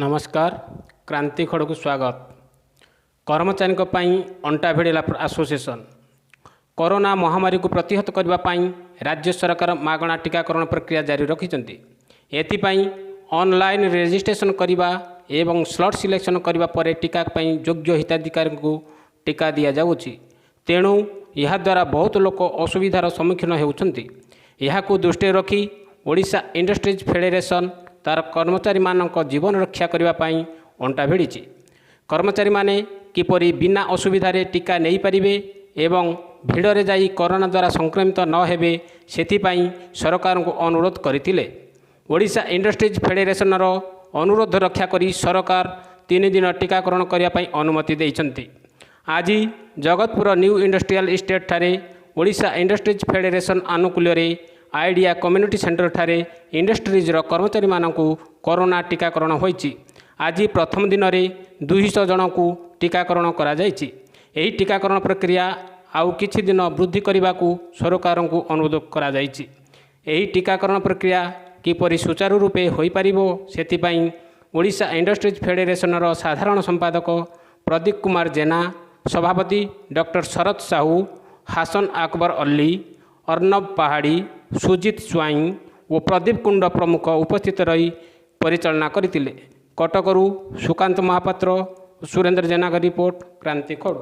ନମସ୍କାର, କ୍ରାନ୍ତି ଖଡ଼କୁ ସ୍ୱାଗତ। କର୍ମଚାରୀଙ୍କ ପାଇଁ ଅଣ୍ଟା ଭିଡ଼ିଲା ଆସୋସିଏସନ୍। କରୋନା ମହାମାରୀକୁ ପ୍ରତିହତ କରିବା ପାଇଁ ରାଜ୍ୟ ସରକାର ମାଗଣା ଟିକାକରଣ ପ୍ରକ୍ରିୟା ଜାରି ରଖିଛନ୍ତି। ଏଥିପାଇଁ ଅନଲାଇନ୍ ରେଜିଷ୍ଟ୍ରେସନ୍ କରିବା ଏବଂ ସ୍ଲଟ୍ ସିଲେକ୍ସନ୍ କରିବା ପରେ ଟିକା ପାଇଁ ଯୋଗ୍ୟ ହିତାଧିକାରୀଙ୍କୁ ଟିକା ଦିଆଯାଉଛି। ତେଣୁ ଏହାଦ୍ୱାରା ବହୁତ ଲୋକ ଅସୁବିଧାର ସମ୍ମୁଖୀନ ହେଉଛନ୍ତି। ଏହାକୁ ଦୃଷ୍ଟିରେ ରଖି ଓଡ଼ିଶା ଇଣ୍ଡଷ୍ଟ୍ରିଜ୍ ଫେଡେରେସନ୍ ତା'ର କର୍ମଚାରୀମାନଙ୍କ ଜୀବନ ରକ୍ଷା କରିବା ପାଇଁ ଅଣ୍ଟା ଭିଡ଼ିଛି। କର୍ମଚାରୀମାନେ କିପରି ବିନା ଅସୁବିଧାରେ ଟିକା ନେଇପାରିବେ ଏବଂ ଭିଡ଼ରେ ଯାଇ କରୋନା ଦ୍ୱାରା ସଂକ୍ରମିତ ନ ହେବେ, ସେଥିପାଇଁ ସରକାରଙ୍କୁ ଅନୁରୋଧ କରିଥିଲେ। ଓଡ଼ିଶା ଇଣ୍ଡଷ୍ଟ୍ରିଜ୍ ଫେଡେରେସନ୍ର ଅନୁରୋଧ ରକ୍ଷା କରି ସରକାର 3 ଦିନ ଟିକାକରଣ କରିବା ପାଇଁ ଅନୁମତି ଦେଇଛନ୍ତି। ଆଜି ଜଗତପୁର ନ୍ୟୁ ଇଣ୍ଡଷ୍ଟ୍ରିଆଲ ଇଷ୍ଟେଟ୍ଠାରେ ଓଡ଼ିଶା ଇଣ୍ଡଷ୍ଟ୍ରିଜ୍ ଫେଡେରେସନ୍ ଆନୁକୂଲ୍ୟରେ ଆଇଡ଼ିଆ କମ୍ୟୁନିଟି ସେଣ୍ଟରଠାରେ ଇଣ୍ଡଷ୍ଟ୍ରିଜ୍ର କର୍ମଚାରୀମାନଙ୍କୁ କରୋନା ଟିକାକରଣ ହୋଇଛି। ଆଜି ପ୍ରଥମ ଦିନରେ 200 ଜଣଙ୍କୁ ଟିକାକରଣ କରାଯାଇଛି। ଏହି ଟିକାକରଣ ପ୍ରକ୍ରିୟା ଆଉ କିଛି ଦିନ ବୃଦ୍ଧି କରିବାକୁ ସରକାରଙ୍କୁ ଅନୁରୋଧ କରାଯାଇଛି। ଏହି ଟିକାକରଣ ପ୍ରକ୍ରିୟା କିପରି ସୁଚାରୁ ରୂପେ ହୋଇପାରିବ, ସେଥିପାଇଁ ଓଡ଼ିଶା ଇଣ୍ଡଷ୍ଟ୍ରିଜ୍ ଫେଡେରେସନ୍ର ସାଧାରଣ ସମ୍ପାଦକ ପ୍ରଦୀପ କୁମାର ଜେନା, ସଭାପତି ଡକ୍ଟର ଶରତ ସାହୁ, ହାସନ ଆକବର ଅଲ୍ଲୀ, ଅର୍ଣ୍ଣବ ପାହାଡ଼ି, ସୁଜିତ ସ୍ୱାଇଁ ଓ ପ୍ରଦୀପ କୁଣ୍ଡ ପ୍ରମୁଖ ଉପସ୍ଥିତ ରହି ପରିଚାଳନା କରିଥିଲେ। କଟକରୁ ସୁକାନ୍ତ ମହାପାତ୍ର, ସୁରେନ୍ଦ୍ର ଜେନାଙ୍କ ରିପୋର୍ଟ, କ୍ରାନ୍ତି ଖଡ଼।